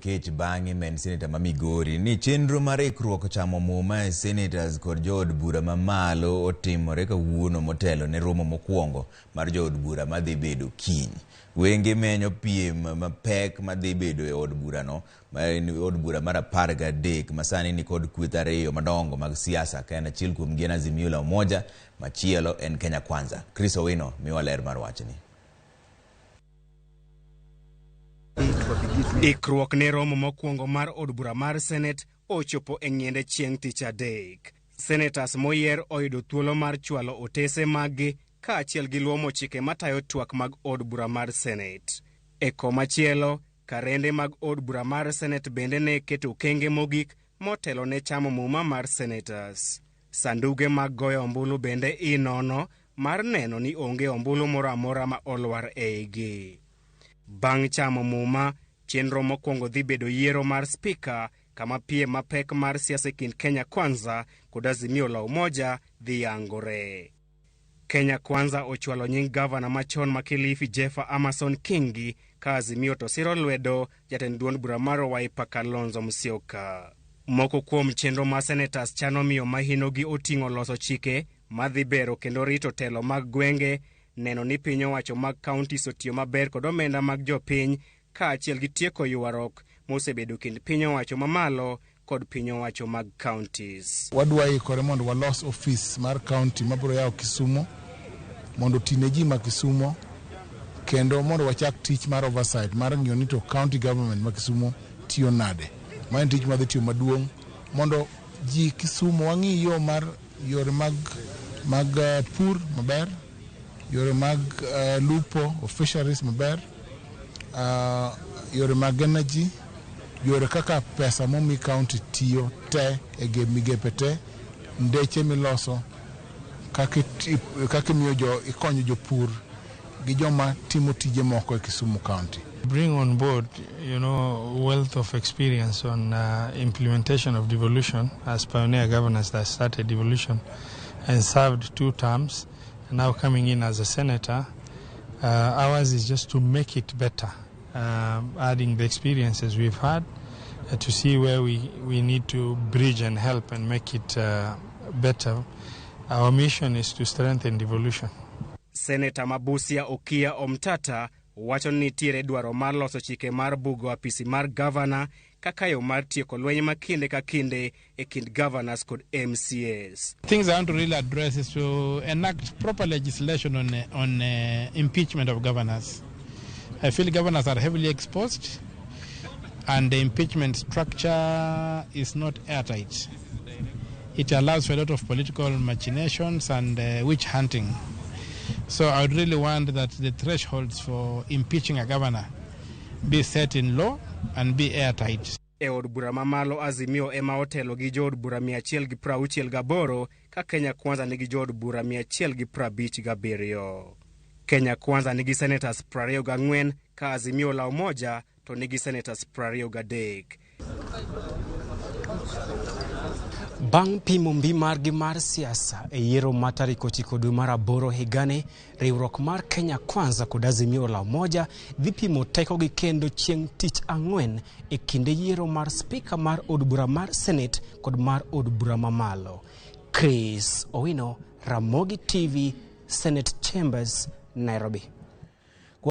Okech bang'e ma en seneta ma Migori ni chenro mar ikruok chamo muma e senators kod jood bura mamalo otimore kawuono motelo ne romo mokwongo mar jood bura madhi bedo kiny. Wenge menyo piem mapek madhi bedo e od burano ma en od bura mar 13 ma sani nikod kweth ariyo madongo mag siasa ka en achiel kuomgi en Azimio la Umoja machielo en Kenya Kwanza. Chris Owino miwa ler mar wachni. Ikruok ne romo mokwongo mar od bura mar Senate ochopo e ng'iende chieng' tich adek. Senators moyier oyudo thuolo mar chwalo otese maggi kaachiel gi luomo chike matayo twak mag od bura mar Senate. E komachielo, karende mag od bura mar Senate bende ne keto okenge mogik motelo ne chamo muma mar senators. Sanduge mag goyo ombulu bende inono mar neno ni onge ombulu moro amora ma olwar eigi. Bang' chamo muma, chenro mokwongo dhi bedo yiero mar spika kama piem mapek mar siasa e kind Kenya Kwanza kod Azimio la Umoja dhi yangore. Kenya Kwanza ochwalo nying gavana machon ma Kilifi Jeffer Amason Kingi ka Azimio to siro lwedo jatend duond bura mar Wiper Kalonzo Musyoka. Moko kuom chenro ma senators chano miyo mahinogi oting'o loso chike madhi bero kendo rito telo mag gwenge, neno ni piny owacho mag counties otiyo maber kod omenda mag jopiny kaachiel gi tieko ywaruok mosebedo kind piny owacho mamalo kod piny owacho mag counties. Wadwa ikore mondo walos ofis mar county mabiro yawo Kisumo mondo oti ne ji ma Kisumo kendo mondo wachak tich mar oversight mar ng'iyo ni to county government ma Kisumo tiyo nade. Ma en tich madhi tiyo maduong' mondo ji Kisumo wang'i yo mar yore mag mag pur maber, yore mag lupo of fisheries maber, yore mag energy, yore kaka pesa momi county tiyo te e migepe te, ndeche miloso, kaka imiyo jo ikonyo jopur gi joma timo tije moko e Kisumu County. Bring on board, wealth of experience on implementation of devolution as pioneer governors that started devolution and served 2 terms, and now coming in as a senator. Ours is just to make it better, adding the experiences we've had to see where we need to bridge and help and make it better. Our mission is to strengthen devolution. Senator Mabusia Okiya Omtata wacho ni nitiere dwaro mar loso chike mar bugo apisi mar gavana kaka yo mar tieko lweny ma kinde ka kinde e kind governors kod MCAs. Things I want to really address is to enact proper legislation on impeachment of governors. I feel governors are heavily exposed and the impeachment structure is not airtight. It allows for a lot of political machinations and witch hunting. So I would really want that the thresholds for impeaching a governor be set in law and be airtight. E od bura mamalo Azimio ema otelo gi jood bura 168 ka Kenya Kwanza nigi jood bura 157. Kenya Kwanza nigi senators 24 ka Azimio la Umoja to nigi senators 23. Bang' pimo mbi margi mar siasa e yiero ma tarik 9 dwe mar 8 higani, riwruok mar Kenya Kwanza kod Azimio la Umoja dhi pimo tekogi kendo chieng' tich ang'wen e kinde yiero mar spika mar od bura mar Senate kod mar od bura mamalo. Chris Owino, Ramogi TV, Senate Chambers, Nairobi.